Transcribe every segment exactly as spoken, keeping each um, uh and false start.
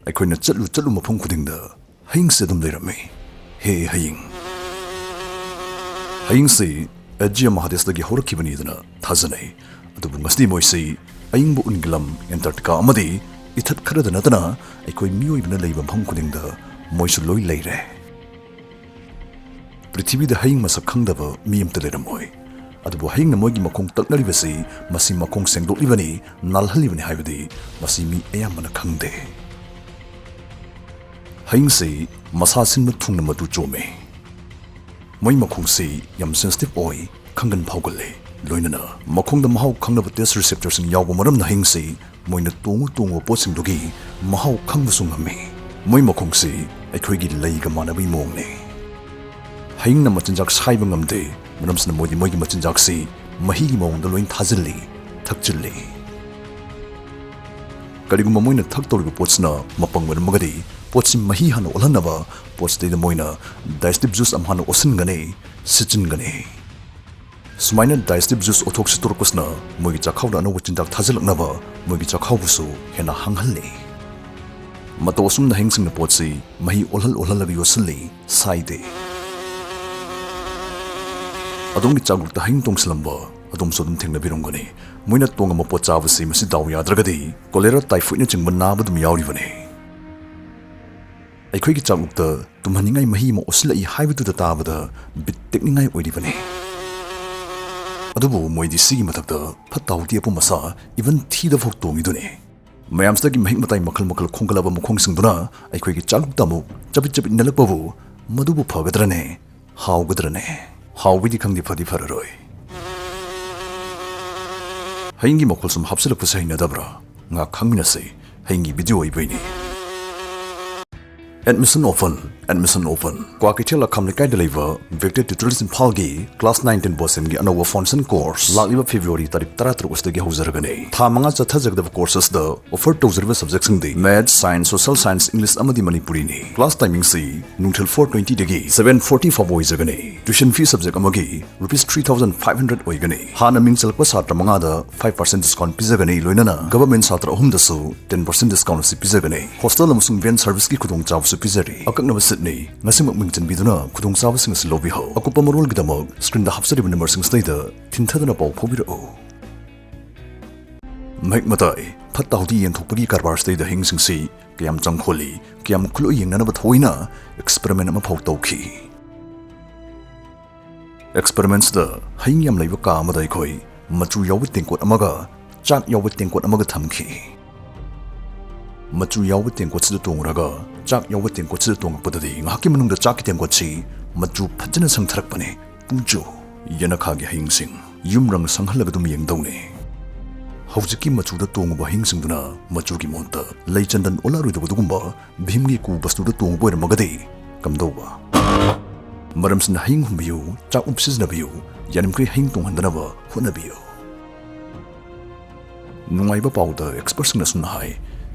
ꯑꯩꯈꯣꯏꯅ ꯆꯠꯂꯨ ꯆꯠꯂꯨ ꯃꯐꯝ ꯈꯨꯗꯤꯡꯗ ꯍꯌꯤꯡꯁꯦ ꯑꯗꯨꯝ ꯂꯩꯔꯝꯃꯤ꯫ "ꯍꯦ ꯍꯌꯤꯡ, ꯍꯌꯤꯡꯁꯤ ꯑꯦꯖꯤꯌꯝ ꯍꯥꯗꯦꯁꯇꯒꯤ ꯍꯧꯔꯛꯈꯤꯕꯅꯤꯗꯅ ꯊꯥꯖꯅꯩ꯫ ꯑꯗꯨꯕꯨ ꯉꯁꯤꯗꯤ ꯃꯣꯏꯁꯤ ꯑꯏꯪꯕ ꯎꯟꯒꯤ ꯂꯝ ꯑꯦꯟꯇꯥꯔꯀꯇꯤꯀꯥ ꯑꯃꯗꯤ ꯏꯊꯠ ꯈꯔꯗ ꯅꯠꯇꯅ ꯑꯩꯈꯣꯏ ꯃꯤꯑꯣꯏꯕꯅ ꯂꯩꯕ ꯃꯐꯝ ꯈꯨꯗꯤꯡꯗ ꯃꯣꯏꯁꯨ ꯂꯣꯏ ꯂꯩꯔꯦ꯫ ꯄ꯭ꯔꯤꯊꯤꯕꯤꯗ ꯍꯌꯤꯡ ꯃꯁꯛ ꯈꯪꯗꯕ ꯃꯤ ꯑꯃꯠꯇ ꯂꯩꯔꯝꯃꯣꯏ꯫ ꯑꯗꯨꯕꯨ ꯍꯌꯤꯡꯅ ꯃꯣꯏꯒꯤ ꯃꯈꯣꯡ ꯇꯛꯅꯔꯤꯕꯁꯤ, ꯃꯁꯤ ꯃꯈꯣꯡ ꯁꯦꯡꯗꯣꯛꯂꯤꯕꯅꯤ, ꯅꯥꯜꯍꯜꯂꯤꯕꯅꯤ ꯍꯥꯏꯕꯗꯤ ꯃꯁꯤ ꯃꯤ ꯑꯌꯥꯝꯕꯅ ꯈꯪꯗꯦ꯫ ꯍꯌꯤꯡꯁꯤ ꯃꯁꯥ ꯁꯤꯟꯕ ꯊꯨꯡꯅ ꯃꯇꯨ ꯆꯣꯝꯃꯤ꯫ ꯃꯣꯏ ꯃꯈꯣꯡꯁꯤ ꯌꯥꯝ ꯁꯦꯟꯁꯤꯇꯤꯚ ꯑꯣꯏ, ꯈꯪꯒꯟ ꯐꯥꯎꯒꯜꯂꯤ꯫ ꯂꯣꯏꯅꯅ ꯃꯈꯣꯡꯗ ꯃꯍꯥꯎ ꯈꯪꯅꯕ ꯇꯦꯁ ꯔꯤꯁꯦꯞꯇꯔꯁꯤꯡ ꯌꯥꯎꯕ ꯃꯔꯝꯅ ꯍꯌꯤꯡꯁꯤ ꯃꯣꯏꯅ ꯇꯣꯡꯉꯨ ꯇꯣꯡꯉꯨꯕ ꯄꯣꯠꯁꯤꯡꯗꯨꯒꯤ ꯃꯍꯥꯎ ꯈꯪꯕꯁꯨ ꯉꯝꯃꯤ꯫ ꯃꯣꯏ ꯃꯈꯣꯡꯁꯤ ꯑꯩꯈꯣꯏꯒꯤ ꯂꯩꯒ ꯃꯥꯟꯅꯕꯒꯤ ꯃꯑꯣꯡꯅꯤ꯫ ꯍꯌꯤꯡꯅ ꯃꯆꯤꯟꯖꯥꯛ ꯁꯥꯏꯕ ꯉꯝꯗꯦ, ꯃꯔꯝꯁꯤꯅ ꯃꯣꯏꯗꯤ ꯃꯣꯏꯒꯤ ꯃꯆꯤꯟꯖꯥꯛꯁꯤ ꯃꯍꯤꯒꯤ ꯃꯑꯣꯡꯗ ꯂꯣꯏꯅ ꯊꯥꯖꯤꯜꯂꯤ, ꯊꯛꯆꯤꯜꯂꯤ꯫ ꯀꯔꯤꯒꯨꯝꯕ ꯃꯣꯏꯅ ꯊꯛꯇꯧꯔꯤꯕ ꯄꯣꯠꯁꯤꯅ ꯃꯄꯪ ꯑꯣꯏꯔꯝꯃꯒꯗꯤ, ꯄꯣꯠꯁꯤ ꯃꯍꯤ ꯍꯥꯟꯅ ꯑꯣꯜꯍꯟꯅꯕ ꯄꯣꯠꯁꯤꯗꯩꯗ ꯃꯣꯏꯅ ꯗꯥꯏꯖꯦꯁꯇꯤꯚ ꯖꯨꯁ ꯑꯃ ꯍꯥꯟꯅ ꯑꯣꯠꯁꯤꯟꯒꯅꯤ, ꯁꯤꯠꯆꯤꯟꯒꯅꯤ꯫ ꯁꯨꯃꯥꯏꯅ ꯗꯥꯏꯖꯦꯁꯇꯤꯚ ꯖꯨꯁ ꯑꯣꯠꯊꯣꯛ ꯁꯤꯠꯇꯣꯔꯛꯄꯁꯤꯅ ꯃꯣꯏꯒꯤ ꯆꯥꯛꯈꯥꯎꯗ ꯑꯅꯧꯕ ꯆꯤꯟꯖꯥꯛ ꯊꯥꯖꯤꯜꯂꯛꯅꯕ ꯃꯣꯏꯒꯤ ꯆꯥꯛꯈꯥꯎꯕꯨꯁꯨ ꯍꯦꯟꯅ ꯍꯥꯡꯍꯜꯂꯤ꯫ ꯃꯇꯧ ꯑꯁꯨꯝꯅ ꯍꯌꯤꯡꯁꯤꯡꯅ ꯄꯣꯠꯁꯤ ꯃꯍꯤ ꯑꯣꯜꯍꯜ ꯑꯣꯜꯍꯜꯂꯒ ꯌꯣꯠꯁꯤꯜꯂꯤ, ꯁꯥꯏꯗꯦ꯫ ꯑꯗꯣꯝꯒꯤ ꯆꯥꯛꯂꯨꯛꯇ ꯍꯌꯤꯡ ꯇꯣꯡꯁꯤꯜꯂꯝꯕ ꯑꯗꯣꯝꯁꯨ ꯑꯗꯨꯝ ꯊꯦꯡꯅꯕꯤꯔꯝꯒꯅꯤ꯫ ꯃꯣꯏꯅ ꯇꯣꯡꯉꯝꯕ ꯄꯣꯠ ꯆꯥꯕꯁꯤ ꯃꯁꯤ ꯗꯥꯎ ꯌꯥꯗ꯭ꯔꯒꯗꯤ ꯀꯣꯂꯦꯔꯥ, ꯇꯥꯏꯐꯣꯏꯗꯅꯆꯤꯡꯕ ꯅꯥꯕ ꯑꯗꯨꯝ ꯌꯥꯎꯔꯤꯕꯅꯤ꯫ ꯑꯩꯈꯣꯏꯒꯤ ꯆꯥꯛꯂꯨꯛꯇ ꯇꯨꯝꯍꯟꯅꯤꯡꯉꯥꯏ ꯃꯍꯤ ꯑꯃ ꯑꯣꯠꯁꯤꯜꯂꯛꯏ ꯍꯥꯏꯕꯗꯨꯗ ꯇꯥꯕꯗ ꯕꯤꯠ ꯇꯦꯛꯅꯤꯡꯉꯥꯏ ꯑꯣꯏꯔꯤꯕꯅꯤ꯫ ꯑꯗꯨꯕꯨ ꯃꯣꯏꯗꯤ ꯁꯤꯒꯤ ꯃꯊꯛꯇ ꯐꯠꯇ ꯍꯥꯎꯗꯤ ꯑꯄꯨꯝ ꯑꯁꯥ, ꯏꯚꯟ ꯊꯤꯗ ꯐꯥꯎ ꯇꯣꯡꯉꯤꯗꯨꯅꯤ꯫ ꯃꯌꯥꯝꯁꯤꯗꯒꯤ ꯃꯍꯤꯛ ꯃꯇꯥꯏ ꯃꯈꯜ ꯃꯈꯜ ꯈꯣꯡꯒꯠꯂꯕ ꯃꯈꯣꯡꯁꯤꯡꯗꯨꯅ ꯑꯩꯈꯣꯏꯒꯤ ꯆꯥꯛꯂꯨꯛꯇ ꯑꯃꯨꯛ ꯆꯕꯤꯠ ꯆꯕꯤꯠ ꯅꯜꯂꯛꯄꯕꯨ ꯃꯗꯨꯕꯨ ꯐꯒꯗ꯭ꯔꯅꯦ? ꯍꯥꯎꯒꯗ꯭ꯔꯅꯦ? ꯍꯥꯎꯕꯩꯗꯤ ꯈꯪꯗꯦ, ꯐꯗꯤ ꯐꯔꯔꯣꯏ꯫ ꯍꯌꯤꯡꯒꯤ ꯃꯈꯣꯜ ꯁꯨꯝ ꯍꯥꯞꯆꯤꯜꯂꯛꯄꯁꯦ ꯍꯩꯅꯗꯕ꯭ꯔꯥ? ꯉꯥꯏꯍꯥꯛ ꯈꯪꯃꯤꯟꯅꯁꯤ, ꯍꯌꯤꯡꯒꯤ ꯚꯤꯗꯤꯑꯣ ꯑꯣꯏꯕꯩꯅꯤ꯫ Admission open, admission open. Kwakeithel ꯑꯈꯥꯝ ꯂꯩꯀꯥꯏꯗ ꯂꯩꯕ Victor Tutorials ꯏꯝꯐꯥꯜꯒꯤ class nine ten ꯕꯣꯁꯦꯝꯒꯤ ꯑꯅꯧꯕ foundation course ꯂꯥꯛꯂꯤꯕ February ꯇꯥꯔꯤꯛ ꯇꯔꯥ ꯇꯔꯨꯛ ꯑꯁꯤꯗꯒꯤ ꯍꯧꯖꯔꯒꯅꯤ꯫ ꯊꯥ ꯃꯉꯥ ꯆꯠꯊꯖꯒꯗꯕ course ꯑꯁꯤꯗ offer ꯇꯧꯖꯔꯤꯕ subjectꯁꯤꯡꯗꯤ Maths, Science, Social Science, English ꯑꯃꯗꯤ ꯃꯅꯤꯄꯨꯔꯤꯅꯤ꯫ Class timingꯁꯤ ꯅꯨꯡꯊꯤꯜ four twentyꯗꯒꯤ seven forty ꯐꯥꯎꯕ ꯑꯣꯏꯖꯒꯅꯤ꯫ Tuition fee subject ꯑꯃꯒꯤ rupees three thousand five hundred ꯑꯣꯏꯒꯅꯤ꯫ ꯍꯥꯟꯅ ꯃꯤꯡ ꯆꯜꯂꯛꯄ ꯁꯥꯇ꯭ꯔ ꯃꯉꯥꯗ five percent discount ꯄꯤꯖꯒꯅꯤ, ꯂꯣꯏꯅꯅ government ꯁꯥꯇ꯭ꯔ ꯑꯍꯨꯝꯗꯁꯨ ten percent discount ꯑꯁꯤ ꯄꯤꯖꯒꯅꯤ꯫ Hostel ꯑꯃꯁꯨꯡ van serviceꯀꯤ ꯈꯨꯗꯣꯡꯆꯥꯕꯁꯨ ꯄꯤꯖꯔꯤ꯫ ꯑꯀꯛꯅꯕ seatꯅꯤ꯫ ꯉꯁꯤꯃꯛ ꯃꯤꯡ ꯆꯟꯕꯤꯗꯨꯅ ꯈꯨꯗꯣꯡꯆꯥꯕꯁꯤꯡ ꯑꯁꯤ ꯂꯧꯕꯤꯍꯧ꯫ ꯑꯀꯨꯞꯄ ꯃꯔꯣꯜꯒꯤꯗꯃꯛ screenꯗ ꯍꯥꯞꯆꯔꯤꯕ numberꯁꯤꯡ ꯑꯁꯤꯗꯩꯗ ꯊꯤꯟꯊꯗꯅ ꯄꯥꯎ ꯐꯥꯎꯕꯤꯔꯛꯎ꯫ ꯃꯍꯤꯛ ꯃꯇꯥꯏ ꯐꯠꯇ ꯍꯥꯎꯗꯤ ꯌꯦꯟꯊꯣꯛꯄꯒꯤ ꯀꯔꯕꯥꯔꯁꯤꯗꯩꯗ ꯍꯌꯤꯡꯁꯤꯡꯁꯤ ꯀꯌꯥꯝ ꯆꯪꯈꯣꯜꯂꯤ, ꯀꯌꯥꯝ ꯈꯨꯠꯂꯣꯏ ꯌꯦꯡꯅꯅꯕ ꯊꯑꯣꯏꯅ experiment ꯑꯃ ꯐꯥꯎ ꯇꯧꯈꯤ꯫ Experimentꯁꯤꯗ ꯍꯌꯤꯡ ꯌꯥꯝ ꯂꯩꯕ ꯀꯥ ꯑꯃꯗ ꯑꯩꯈꯣꯏ ꯃꯆꯨ ꯌꯥꯎꯕ ꯇꯦꯡꯀꯣꯠ ꯑꯃꯒ ꯆꯥꯛ ꯌꯥꯎꯕ ꯇꯦꯡꯀꯣꯠ ꯑꯃꯒ ꯊꯝꯈꯤ꯫ ꯃꯆꯨ ꯌꯥꯎꯕ ꯇꯦꯡꯀꯣꯠꯁꯤꯗ ꯇꯣꯡꯂꯒ ꯆꯥꯛ ꯌꯥꯎꯕ ꯇꯦꯡꯀꯣꯠꯁꯤꯗ ꯇꯣꯡꯂꯛꯄꯗꯗꯤ ꯉꯥꯏꯍꯥꯛꯀꯤ ꯃꯅꯨꯡꯗ ꯆꯥꯛꯀꯤ ꯇꯦꯡꯀꯣꯠꯁꯤ ꯃꯆꯨ ꯐꯖꯅ ꯁꯪꯊꯔꯛꯄꯅꯦ꯫ ꯄꯨꯡꯖꯨ ꯌꯦꯅꯈꯥꯒꯤ ꯍꯌꯤꯡꯁꯤꯡ ꯌꯨꯝ ꯔꯪ ꯁꯪꯍꯜꯂꯒ ꯑꯗꯨꯝ ꯌꯦꯡꯗꯧꯅꯦ꯫ ꯍꯧꯖꯤꯛꯀꯤ ꯃꯆꯨꯗ ꯇꯣꯡꯉꯨꯕ ꯍꯌꯤꯡꯁꯤꯡꯗꯨꯅ ꯃꯆꯨꯒꯤ ꯃꯍꯨꯠꯇ ꯂꯩ ꯆꯟꯗꯟ ꯑꯣꯜꯂꯛꯑꯔꯣꯏꯗꯕ ꯑꯗꯨꯒꯨꯝꯕ ꯚꯤꯝꯒꯤ ꯀꯨ ꯕꯁꯇꯨꯗ ꯇꯣꯡꯉꯨꯕ ꯑꯣꯏꯔꯝꯃꯒꯗꯤ ꯀꯝꯗꯧꯕ? ꯃꯔꯝꯁꯤꯅ ꯍꯌꯤꯡ ꯍꯨꯝꯕꯤꯌꯨ, ꯆꯥꯛ ꯎꯞ ꯁꯤꯖꯤꯟꯅꯕꯤꯌꯨ, ꯌꯥꯔꯤꯃꯈꯩ ꯍꯌꯤꯡ ꯇꯣꯡꯍꯟꯗꯅꯕ ꯍꯣꯠꯅꯕꯤꯌꯨ꯫ ꯅꯨꯡꯉꯥꯏꯕ ꯄꯥꯎꯗ expertꯁꯤꯡꯅ ꯑꯁꯨꯝꯅ ꯍꯥꯏ,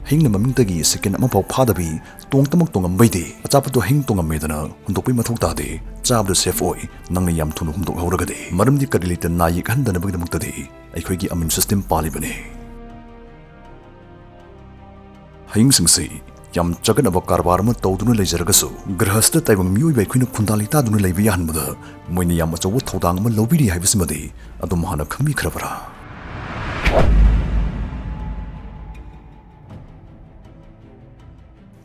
ꯍꯌꯤꯡꯅ ꯃꯃꯤꯡꯇꯒꯤ second ꯑꯃꯐꯥꯎ ꯐꯥꯗꯕꯤ ꯇꯣꯡꯇꯃꯛ ꯇꯣꯡꯉꯝꯕꯩꯗꯤ ꯑꯆꯥꯄꯣꯠꯇꯣ ꯍꯌꯤꯡ ꯇꯣꯡꯉꯝꯃꯦꯗꯅ ꯍꯨꯟꯗꯣꯛꯄꯩ ꯃꯊꯧ ꯇꯥꯗꯦ, ꯆꯥꯕꯗ safe ꯑꯣꯏ, ꯅꯪꯅ ꯌꯥꯝ ꯊꯨꯅ ꯍꯨꯟꯗꯣꯛꯍꯧꯔꯒꯗꯤ꯫ ꯃꯔꯝꯗꯤ ꯀꯔꯤ ꯂꯩꯇ ꯅꯥ ꯌꯦꯛꯍꯟꯗꯅꯕꯒꯤꯗꯃꯛꯇꯗꯤ ꯑꯩꯈꯣꯏꯒꯤ immune system ꯄꯥꯜꯂꯤꯕꯅꯤ꯫ ꯍꯌꯤꯡꯁꯤꯡꯁꯤ ꯌꯥꯝ ꯆꯒꯠꯅꯕ ꯀꯔꯕꯥꯔ ꯑꯃ ꯇꯧꯗꯨꯅ ꯂꯩꯖꯔꯒꯁꯨ, ꯒ꯭ꯔꯍꯁꯇ ꯇꯥꯏꯕꯪ ꯃꯤꯑꯣꯏꯕ ꯑꯩꯈꯣꯏꯅ ꯈꯨꯟꯗꯥ ꯂꯩꯇꯥꯗꯨꯅ ꯂꯩꯕ ꯌꯥꯍꯟꯕꯗ ꯃꯣꯏꯅ ꯌꯥꯝ ꯑꯆꯧꯕ ꯊꯧꯗꯥꯡ ꯑꯃ ꯂꯧꯕꯤꯔꯤ ꯍꯥꯏꯕꯁꯤꯃꯗꯤ ꯑꯗꯣꯝ ꯍꯥꯟꯅ ꯈꯪꯕꯤꯈ꯭ꯔꯕꯔꯥ?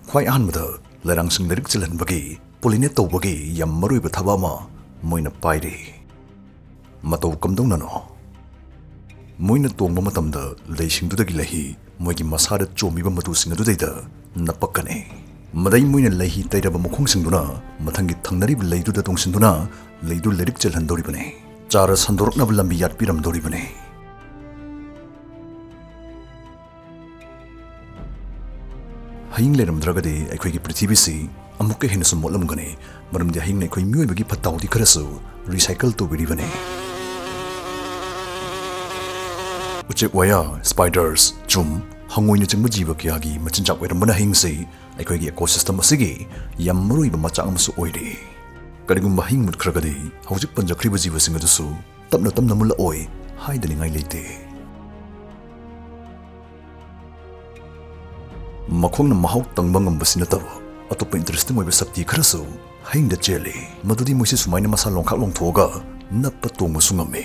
ꯈ꯭ꯋꯥꯏ ꯑꯍꯥꯟꯕꯗ ꯂꯩꯔꯥꯡꯁꯤꯡ ꯂꯥꯏꯔꯤꯛ ꯆꯜꯍꯟꯕꯒꯤ, pollinate ꯇꯧꯕꯒꯤ ꯌꯥꯝ ꯃꯔꯨꯑꯣꯏꯕ ꯊꯕꯛ ꯑꯃ ꯃꯣꯏꯅ ꯄꯥꯏꯔꯤ꯫ ꯃꯇꯧ ꯀꯝꯗꯧꯅꯅꯣ? ꯃꯣꯏꯅ ꯇꯣꯡꯕ ꯃꯇꯝꯗ ꯂꯩꯁꯤꯡꯗꯨꯗꯒꯤ ꯂꯩꯍꯤ ꯃꯣꯏꯒꯤ ꯃꯁꯥꯗ ꯆꯣꯝꯃꯤꯕ ꯃꯇꯨꯁꯤꯡ ꯑꯗꯨꯗꯩꯗ ꯅꯞꯄꯛꯀꯅꯤ꯫ ꯃꯗꯩ ꯃꯣꯏꯅ ꯂꯩꯍꯤ ꯇꯩꯔꯕ ꯃꯈꯣꯡꯁꯤꯡꯗꯨꯅ ꯃꯊꯪꯒꯤ ꯊꯪꯅꯔꯤꯕ ꯂꯩꯗꯨꯗ ꯇꯣꯡꯁꯤꯟꯗꯨꯅ ꯂꯩꯗꯨ ꯂꯥꯏꯔꯤꯛ ꯆꯦꯜꯍꯟꯗꯧꯔꯤꯕꯅꯤ꯫ ꯆꯥꯔ ꯁꯟꯗꯣꯔꯛꯅꯕ ꯂꯝꯕꯤ ꯌꯥꯠꯄꯤꯔꯝꯗꯧꯔꯤꯕꯅꯤ꯫ ꯍꯌꯤꯡ ꯂꯩꯔꯝꯗ꯭ꯔꯒꯗꯤ ꯑꯩꯈꯣꯏꯒꯤ ꯄ꯭ꯔꯤꯊꯤꯕꯤꯁꯤ ꯑꯃꯨꯛꯀ ꯍꯦꯟꯅꯁꯨ ꯃꯣꯠꯂꯝꯒꯅꯤ, ꯃꯔꯝꯗꯤ ꯍꯌꯤꯡꯅ ꯑꯩꯈꯣꯏ ꯃꯤꯑꯣꯏꯕꯒꯤ ꯐꯠꯇ ꯍꯥꯎꯗꯤ ꯈꯔꯁꯨ ꯔꯤꯁꯥꯏꯀꯜ ꯇꯧꯕꯤꯔꯤꯕꯅꯤ꯫ ꯎꯆꯦꯛ ꯋꯥꯌꯥ, ꯁ꯭ꯄꯥꯏꯗꯔꯁ, ꯆꯨꯝ, ꯍꯪꯉꯣꯏꯅꯆꯤꯡꯕ ꯖꯤꯕ ꯀꯌꯥꯒꯤ ꯃꯆꯤꯟꯖꯥꯛ ꯑꯣꯏꯔꯝꯕꯅ ꯍꯌꯤꯡꯁꯤ ꯑꯩꯈꯣꯏꯒꯤ ꯏꯀꯣꯁꯤꯁꯇꯝ ꯑꯁꯤꯒꯤ ꯌꯥꯝ ꯃꯔꯨꯑꯣꯏꯕ ꯃꯆꯥꯛ ꯑꯃꯁꯨ ꯑꯣꯏꯔꯤ꯫ ꯀꯔꯤꯒꯨꯝꯕ ꯍꯌꯤꯡ ꯃꯨꯠꯈ꯭ꯔꯒꯗꯤ ꯍꯧꯖꯤꯛ ꯄꯟꯖꯈ꯭ꯔꯤꯕ ꯖꯤꯕꯁꯤꯡ ꯑꯗꯨꯁꯨ ꯇꯞꯅ ꯇꯞꯅ ꯃꯨꯜꯂꯛꯑꯣꯏ ꯍꯥꯏꯗꯅꯤꯡꯉꯥꯏ ꯂꯩꯇꯦ꯫ ꯃꯈꯣꯡꯅ ꯃꯍꯥꯎ ꯇꯪꯕ ꯉꯝꯕꯁꯤ ꯅꯠꯇꯕ ꯑꯇꯣꯞꯄ ꯏꯟꯇꯔꯦꯁꯇꯤꯡ ꯑꯣꯏꯕ ꯁꯛꯇꯤ ꯈꯔꯁꯨ ꯍꯌꯤꯡꯗ ꯆꯦꯜꯂꯤ, ꯃꯗꯨꯗꯤ ꯃꯣꯏꯁꯤ ꯁꯨꯃꯥꯏꯅ ꯃꯁꯥ ꯂꯣꯡꯈꯥꯛ ꯂꯣꯡꯊꯣꯛꯑꯒ ꯅꯞꯄ ꯇꯣꯡꯕꯁꯨ ꯉꯝꯃꯤ꯫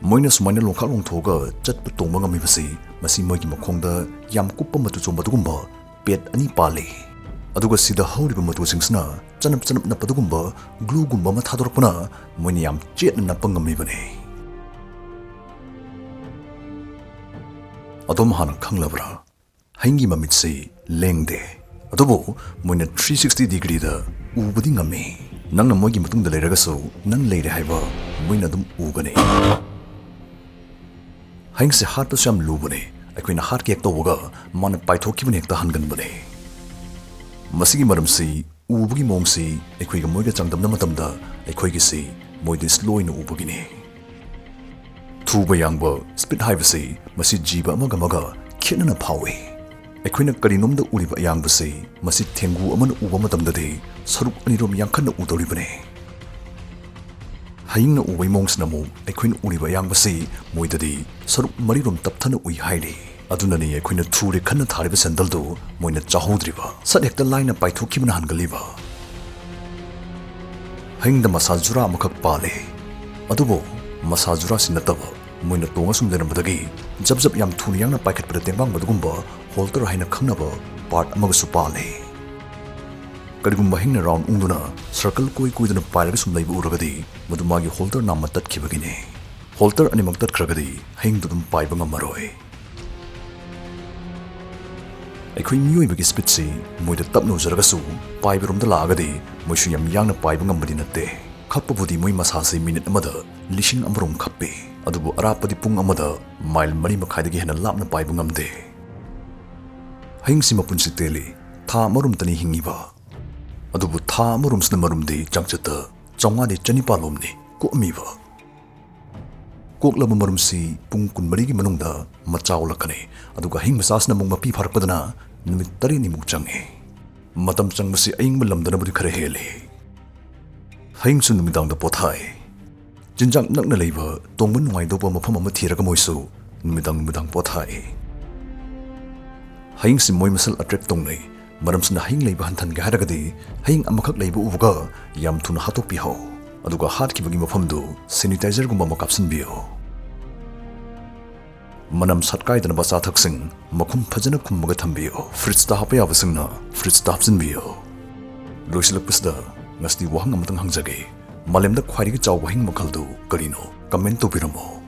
ꯃꯣꯏꯅ ꯁꯨꯃꯥꯏꯅ ꯂꯣꯡꯈꯥꯛ ꯂꯣꯡꯊꯣꯛꯑꯒ ꯆꯠꯄ ꯇꯣꯡꯕ ꯉꯝꯃꯤꯕꯁꯤ ꯃꯁꯤ ꯃꯣꯏꯒꯤ ꯃꯈꯣꯡꯗ ꯌꯥꯝ ꯀꯨꯞꯄ ꯃꯇꯨ ꯆꯣꯝꯕ ꯑꯗꯨꯒꯨꯝꯕ ꯄꯦꯠ ꯑꯅꯤ ꯄꯥꯜꯂꯤ, ꯑꯗꯨꯒ ꯁꯤꯗ ꯍꯧꯔꯤꯕ ꯃꯇꯨꯁꯤꯡꯁꯤꯅ ꯆꯅꯞ ꯆꯅꯞ ꯅꯞꯄ ꯑꯗꯨꯒꯨꯝꯕ ꯒ꯭ꯂꯨꯒꯨꯝꯕ ꯑꯃ ꯊꯥꯗꯣꯔꯛꯄꯅ ꯃꯣꯏꯅ ꯌꯥꯝ ꯆꯦꯠꯅ ꯅꯞꯄ ꯉꯝꯃꯤꯕꯅꯤ꯫ ꯑꯗꯣꯝ ꯍꯥꯟꯅ ꯈꯪꯂꯕ꯭ꯔꯥ? ꯍꯌꯤꯡꯒꯤ ꯃꯃꯤꯠꯁꯤ ꯂꯦꯡꯗꯦ, ꯑꯗꯨꯕꯨ ꯃꯣꯏꯅ ꯊ꯭ꯔꯤ ꯁꯤꯛꯁꯇꯤ ꯗꯤꯒ꯭ꯔꯤꯗ ꯎꯕꯗꯤ ꯉꯝꯃꯤ꯫ ꯅꯪꯅ ꯃꯣꯏꯒꯤ ꯃꯇꯨꯡꯗ ꯂꯩꯔꯒꯁꯨ ꯅꯪ ꯂꯩꯔꯦ ꯍꯥꯏꯕ ꯃꯣꯏꯅ ꯑꯗꯨꯝ ꯎꯒꯅꯤ꯫ ꯍꯌꯤꯡꯁꯦ ꯍꯥꯠꯄꯁꯨ ꯌꯥꯝ ꯂꯨꯕꯅꯦ꯫ ꯑꯩꯈꯣꯏꯅ ꯍꯥꯠꯀꯦ ꯍꯦꯛ ꯇꯧꯕꯒ ꯃꯥꯅ ꯄꯥꯏꯊꯣꯛꯈꯤꯕꯅ ꯍꯦꯛꯇ ꯍꯟꯒꯟꯕꯅꯦ꯫ ꯃꯁꯤꯒꯤ ꯃꯔꯝꯁꯤ ꯎꯕꯒꯤ ꯃꯑꯣꯡꯁꯤ ꯑꯩꯈꯣꯏꯒ ꯃꯣꯏꯒ ꯆꯥꯡꯗꯝꯅ ꯃꯇꯝꯗ ꯑꯩꯈꯣꯏꯒꯤꯁꯤ ꯃꯣꯏꯗꯤ ꯁ꯭ꯂꯣ ꯑꯣꯏꯅ ꯎꯕꯒꯤꯅꯤ꯫ ꯊꯨꯕ ꯌꯥꯡꯕ, ꯁ꯭ꯄꯤꯗ ꯍꯥꯏꯕꯁꯤ ꯃꯁꯤ ꯖꯤꯕ ꯑꯃꯒ ꯑꯃꯒ ꯈꯦꯠꯅꯅ ꯐꯥꯎꯏ꯫ ꯑꯩꯈꯣꯏꯅ ꯀꯔꯤꯅꯣꯝꯗ ꯎꯔꯤꯕ ꯑꯌꯥꯡꯕꯁꯤ ꯃꯁꯤ ꯊꯦꯡꯒꯨ ꯑꯃꯅ ꯎꯕ ꯃꯇꯝꯗꯗꯤ ꯁꯔꯨꯛ ꯑꯅꯤꯔꯣꯝ ꯌꯥꯡꯈꯠꯅ ꯎꯗꯧꯔꯤꯕꯅꯤ꯫ ꯍꯌꯤꯡꯅ ꯎꯕꯒꯤ ꯃꯑꯣꯡꯁꯤꯅ ꯑꯃꯨꯛ ꯑꯩꯈꯣꯏꯅ ꯎꯔꯤꯕ ꯑꯌꯥꯡꯕꯁꯤ ꯃꯣꯏꯗꯗꯤ ꯁꯔꯨꯛ ꯃꯔꯤꯔꯣꯝ ꯇꯞꯊꯅ ꯎꯏ ꯍꯥꯏꯔꯤ꯫ ꯑꯗꯨꯅꯅꯤ ꯑꯩꯈꯣꯏꯅ ꯊꯨꯔꯦ ꯈꯟꯅ ꯊꯥꯔꯤꯕ ꯁꯦꯟꯗꯜꯗꯨ ꯃꯣꯏꯅ ꯆꯥꯍꯧꯗ꯭ꯔꯤꯕ, ꯁꯠ ꯍꯦꯛꯇ ꯂꯥꯏꯅ ꯄꯥꯏꯊꯣꯛꯈꯤꯕꯅ ꯍꯟꯒꯜꯂꯤꯕ꯫ ꯍꯌꯤꯡꯗ ꯃꯁꯥ ꯖꯨꯔꯥ ꯑꯃꯈꯛ ꯄꯥꯜꯂꯤ, ꯑꯗꯨꯕꯨ ꯃꯁꯥ ꯖꯨꯔꯥꯁꯤ ꯅꯠꯇꯕ ꯃꯣꯏꯅ ꯇꯣꯡꯉ ꯁꯨꯝ ꯂꯩꯔꯝꯕꯗꯒꯤ ꯖꯞ ꯖꯞ ꯌꯥꯝ ꯊꯨꯅ ꯌꯥꯡꯅ ꯄꯥꯏꯈꯠꯄꯗ ꯇꯦꯡꯕꯥꯡꯕ ꯑꯗꯨꯒꯨꯝꯕ ꯍꯣꯜꯇꯔ ꯍꯥꯏꯅ ꯈꯪꯅꯕ ꯄꯥꯔꯠ ꯑꯃꯒꯁꯨ ꯄꯥꯜꯂꯤ꯫ ꯀꯔꯤꯒꯨꯝꯕ ꯍꯌꯤꯡꯅ ꯔꯥꯎꯟ ꯎꯪꯗꯨꯅ ꯁꯔꯀꯜ ꯀꯣꯏ ꯀꯣꯏꯗꯨꯅ ꯄꯥꯏꯔꯒ ꯁꯨꯝ ꯂꯩꯕ ꯎꯔꯒꯗꯤ ꯃꯗꯨ ꯃꯥꯒꯤ ꯍꯣꯜꯇꯔ ꯅꯥꯝꯃ ꯇꯠꯈꯤꯕꯒꯤꯅꯤ꯫ ꯍꯣꯜꯇꯔ ꯑꯅꯤꯃꯛ ꯇꯠꯈ꯭ꯔꯒꯗꯤ ꯍꯌꯤꯡꯗꯨ ꯑꯗꯨꯝ ꯄꯥꯏꯕ ꯉꯝꯃꯔꯣꯏ꯫ ꯑꯩꯈꯣꯏ ꯃꯤꯑꯣꯏꯕꯒꯤ ꯁ꯭ꯄꯤꯗꯁꯤ ꯃꯣꯏꯗ ꯇꯞꯅ ꯎꯖꯔꯒꯁꯨ ꯄꯥꯏꯕꯔꯣꯝꯗ ꯂꯥꯛꯑꯒꯗꯤ ꯃꯣꯏꯁꯨ ꯌꯥꯝ ꯌꯥꯡꯅ ꯄꯥꯏꯕ ꯉꯝꯕꯗꯤ ꯅꯠꯇꯦ꯫ ꯈꯞꯄꯕꯨꯗꯤ ꯃꯣꯏ ꯃꯁꯥꯁꯤ ꯃꯤꯅꯤꯠ ꯑꯃꯗ ꯂꯤꯁꯤꯡ ꯑꯃꯔꯣꯝ ꯈꯞꯄꯤ, ꯑꯗꯨꯕꯨ ꯑꯔꯥꯞꯄꯗꯤ ꯄꯨꯡ ꯑꯃꯗ ꯃꯥꯏꯜ ꯃꯔꯤ ꯃꯈꯥꯏꯗꯒꯤ ꯍꯦꯟꯅ ꯂꯥꯞꯅ ꯄꯥꯏꯕ ꯉꯝꯗꯦ꯫ ꯍꯌꯤꯡꯁꯤ ꯃꯄꯨꯟꯁꯤ ꯇꯦꯜꯂꯤ꯫ ꯊꯥ ꯑꯃꯔꯣꯝꯇꯅꯤ ꯍꯤꯡꯉꯤꯕ꯫ ꯑꯗꯨꯕꯨ ꯊꯥ ꯑꯃꯔꯣꯝꯁꯤꯅ ꯃꯔꯨꯝꯗꯤ ꯆꯥꯡꯆꯠꯇ ꯆꯥꯝꯃꯉꯥꯗꯤ ꯆꯅꯤꯄꯥꯜꯂꯣꯝꯅꯤ ꯀꯣꯛꯑꯝꯃꯤꯕ꯫ ꯀꯣꯛꯂꯕ ꯃꯔꯨꯝꯁꯤ ꯄꯨꯡ ꯀꯨꯟꯃꯔꯤꯒꯤ ꯃꯅꯨꯡꯗ ꯃꯆꯥ ꯑꯣꯜꯂꯛꯀꯅꯤ꯫ ꯑꯗꯨꯒ ꯍꯌꯤꯡ ꯃꯆꯥꯁꯤꯅ ꯑꯃꯨꯛ ꯃꯄꯤ ꯐꯥꯔꯛꯄꯗꯅ ꯅꯨꯃꯤꯠ ꯇꯔꯦꯠꯅꯤꯃꯨꯛ ꯆꯪꯏ꯫ ꯃꯇꯝ ꯆꯪꯕꯁꯤ ꯑꯏꯪꯕ ꯂꯝꯗꯅꯕꯨꯗꯤ ꯈꯔ ꯍꯦꯜꯂꯤ꯫ ꯍꯌꯤꯡꯁꯨ ꯅꯨꯃꯤꯗꯥꯡꯗ ꯄꯣꯊꯥꯏ꯫ ꯆꯤꯟꯖꯥꯛ ꯅꯛꯅ ꯂꯩꯕ, ꯇꯣꯡꯕ ꯅꯨꯡꯉꯥꯏꯗꯧꯕ ꯃꯐꯝ ꯑꯃ ꯊꯤꯔꯒ ꯃꯣꯏꯁꯨ ꯅꯨꯃꯤꯗꯥꯡ ꯅꯨꯃꯤꯗꯥꯡ ꯄꯣꯊꯥꯏ꯫ ꯍꯌꯤꯡꯁꯤ ꯃꯣꯏ ꯃꯁꯦꯜ attract ꯇꯧꯅꯩ꯫ ꯃꯔꯝꯁꯤꯅ ꯍꯌꯤꯡ ꯂꯩꯕ ꯍꯟꯊꯍꯟꯒꯦ ꯍꯥꯏꯔꯒꯗꯤ ꯍꯌꯤꯡ ꯑꯃꯈꯛ ꯂꯩꯕ ꯎꯕꯒ ꯌꯥꯝ ꯊꯨꯅ ꯍꯥꯠꯇꯣꯛꯄꯤꯍꯧ꯫ ꯑꯗꯨꯒ ꯍꯥꯠꯈꯤꯕꯒꯤ ꯃꯐꯝꯗꯨ sanitizerꯒꯨꯝꯕ ꯑꯃ ꯀꯥꯞꯁꯤꯟꯕꯤꯌꯨ꯫ ꯃꯅꯝ ꯁꯠꯀꯥꯏꯗꯅꯕ ꯑꯆꯥꯊꯛꯁꯤꯡ ꯃꯈꯨꯝ ꯐꯖꯅ ꯈꯨꯝꯃꯒ ꯊꯝꯕꯤꯌꯨ꯫ Fridgeꯇ ꯍꯥꯞꯄ ꯌꯥꯕꯁꯤꯡꯅ fridgeꯇ ꯍꯥꯞꯆꯤꯟꯕꯤꯌꯨ꯫ ꯂꯣꯏꯁꯤꯜꯂꯛꯄꯁꯤꯗ ꯉꯁꯤꯗꯤ ꯋꯥꯍꯪ ꯑꯃꯇꯪ ꯍꯪꯖꯒꯦ꯫ ꯃꯥꯂꯦꯝꯗ ꯈ꯭ꯋꯥꯏꯗꯒꯤ ꯆꯥꯎꯕ ꯍꯌꯤꯡ ꯃꯈꯜꯗꯨ ꯀꯔꯤꯅꯣ? Comment ꯇꯧꯕꯤꯔꯝꯃꯣ꯫